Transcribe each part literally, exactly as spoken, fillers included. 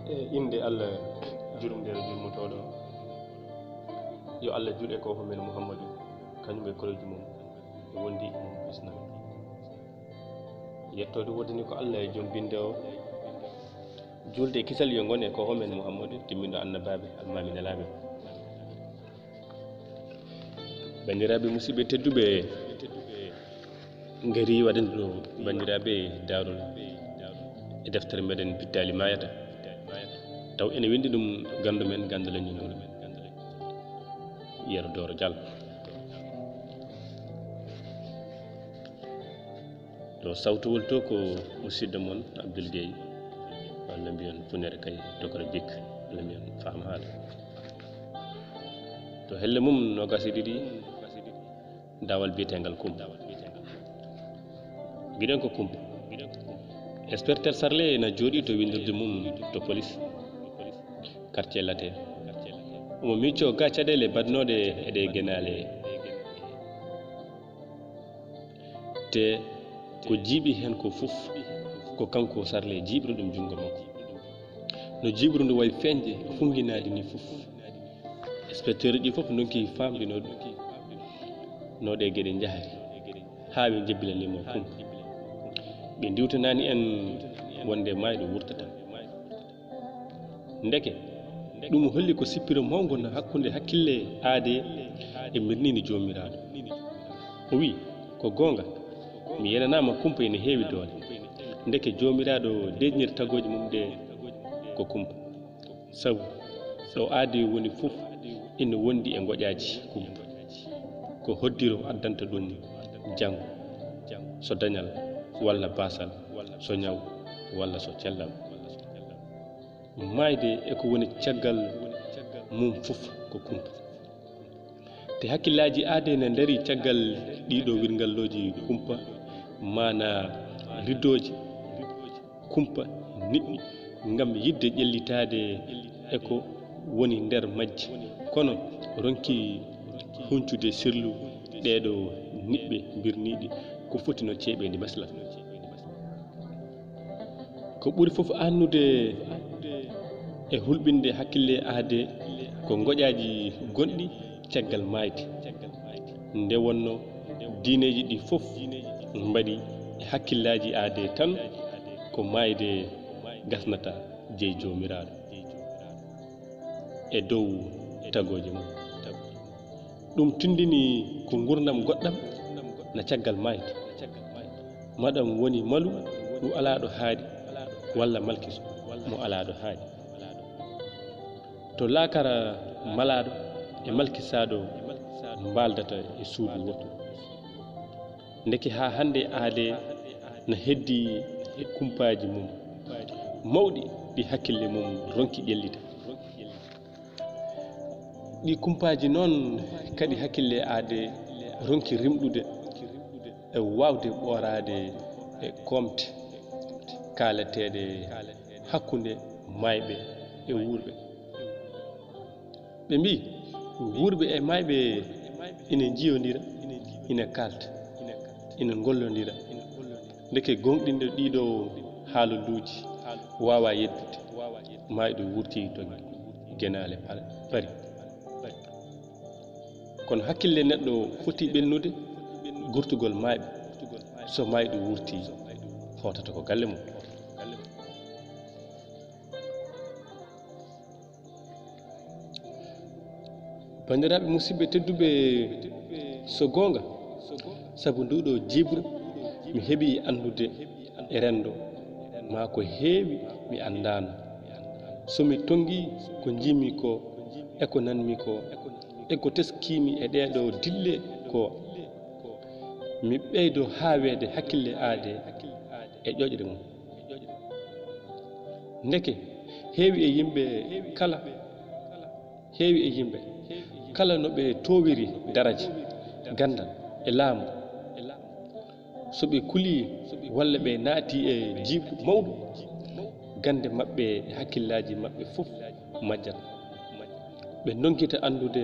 E innde Allah jurumdere jurmotooɗo. Yo Allah jul e ko men Muhammadu, kañum e koreejo mum e wondiiɓe mum Islam. Yettoode woodani ko Allah e joom binnde o. Julde e kisal yo ngon e ko men Muhammadu, timminɗo annabaaɓe, almaami nelaaɓe. Banndiraaɓe musidɓe tedduɓe, ngari waɗande ɗo banndiraaɓe daarol e deftere meɗen Pittaali Maayata. Taw ene winndi ɗum ganndo men, ganndo leñol ngol, Yero Dooro Diallo. Ɗo sawtowol to ko musidɗo mon Abdoul Gueye, walla mbiyon Funere kay Dokoro Bik, walla mbiyon Faam Haala. To helle mum noogaas e ɗiɗi, daawal biyeteegal Kumpa. Mbiɗen ko Kumpa. Inspecteur Sarle na jooɗii to winndirde mum to police, quartier latin. Omo miccoo ga caɗeele baɗnooɗe e ɗe genaale. Te ko jiiɓi heen ko fof, ko kanko Sarle jiiɓri ɗum junngo makko. No jiiɓru ndu wayi feeñde funnginaade ni fof. Inspecteur ji fof ndonki faamde no, no ɗe geɗe njahri, haa ɓe njebbilanii mo Kumpa. Ɓe ndiwtanaani en wonde maayɗo wurtata. Ndeke, ɗum holli ko sippiro mawngo no hakkunde hakkille aadee e mirniindi Joomiraaɗo. O wi'i, ko goonga, mi yenanaama Kumpa ene heewi doole. Ndeke Joomiraaɗo deeƴnir tagooje mum ɗe ko Kumpa. Sabu ɗo aadee woni fof ene wondi e ngoƴaaji Kumpa. Ko hoddiro addanta ɗum janngo, so dañal walla baasal, so ñaw walla so cellal. Maayde e ko woni caggal mum fof ko Kumpa. Te hakkillaaji aadee ne ndarii caggal ɗiiɗo wirngallooji Kumpa, maanaa riddooji Kumpa niɓɓi ngam yiɗde ƴellitaade e ko woni nder majji, kono ronki huncude sirlu ɗeeɗo niɓɓe birniiɗi ko foti no ceeɓeendi masla. Ko ɓuri fof annude e hulɓinde hakkille aadee ko ngoƴaaji gonɗi caggal maayde. Nde wonno diineeji ɗi fof mbaɗi e hakkillaaji aadee tan ko maayde gasnata jey Joomiraaɗo e dow tagooje mum. Ɗum tindini ko nguurndam goɗɗam na caggal maayde. Maɗam woni malu ɗo alaaɗo haaɗi, walla malkiso mo alaaɗo haaɗi. To laakara malaaɗo e malkisaaɗo mbaaldata e suudu wootu. Ndeke haa hannde aadee na heddii e kumpaaji mum mawɗi ɗi hakkille mum ronki ƴellita. Ɗi kumpaaji noon kadi hakkille aadee ronki rimɗude e waawde ɓooraade e koomte kaalateeɗe hakkunde maayɓe e wuurɓe. Ɓe mbii, wuurɓe e maayɓe ina njiyondira, ina kaalta, ina ngollondira. Ndeke gooŋɗinɗo ɗiiɗo haalaluuji waawaa yeddude, maayɗo wurtii to genaale pal-, pari. Kono hakkille neɗɗo foti ɓennude gurtugol maayɓe. So maayɗo wurtii, hootata ko galle mum. Banndiraaɓe musidɓe tedduɓe, so goonga, sabu nduuɗo jiiɓru, mi heɓii anndude e renndo maa ko heewi mi anndaano. So mi tonngii ko njiimi ko, e ko nanmi ko, e ko teskiimi e ɗeeɗo dille ko, mi ɓeydo haaweede hakkille aadee e ƴoƴre mum. Ndeke, heewi e yimɓe kala, heewi e yimɓe kala no ɓe toowiri daraja, ganndal e laamu. So ɓe kulii walla ɓe naatii e jiiɓru mawɗo, gannde maɓɓe e hakkillaaji maɓɓe fof majjat. Ɓe ndonkita anndude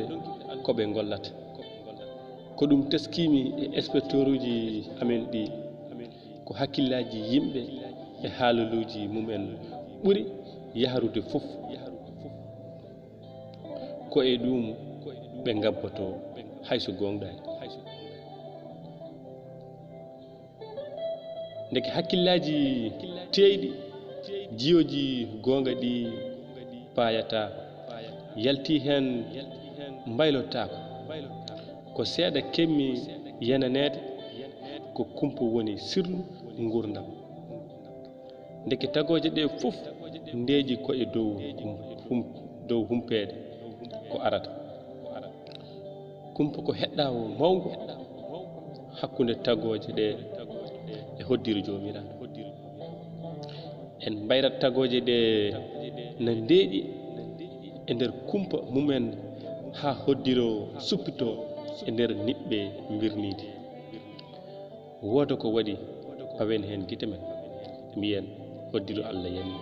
ko ɓe ngollata. Ko ɗum teskiimi e inspecteuruuji amen ɗi, ko hakkillaaji yimɓe e haalaluuji mumen ɓuri yaharude fof, ko e ɗum ɓe ngabboto, hay so gooŋɗaani. Ndeke hakkillaaji teeyɗi, jiyooji goonga ɗi paayataa, yalti heen mbaylotaako. Ko seeɗa keɓmi yenaneede, ko kumpa woni sirlu nguurndam. Ndeke tagooje ɗe fof ndeeƴi ko e dow hum-, hum-, dow humpeede ko arata. Kumpa ko heɗɗaawo mawngo hakkunde tagooje ɗe e hoddiro Joomiraaɗo. En mbayrat tagooje ɗe na ndeeƴi e nder kumpa mumen haa hoddiro suppito e nder niɓɓe mbirniiɗi. Wooda ko waɗi, pawen heen gite men, mbiyen, hoddiro Allah yani.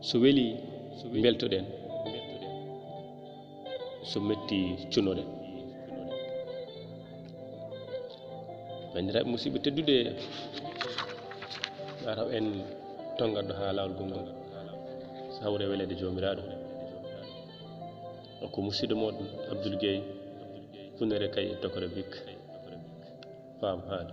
So weli, mbeltoɗen. So metti, cunoɗen. Banndiraaɓe musidɓe tedduɓe, ara en tongatɗo haa laawol gongol. So hawre weleede Joomiraaɗo. O ko musidɗo mooɗon Abdoul Gueye, Funere Kay e Tokore Bik. Faam haali.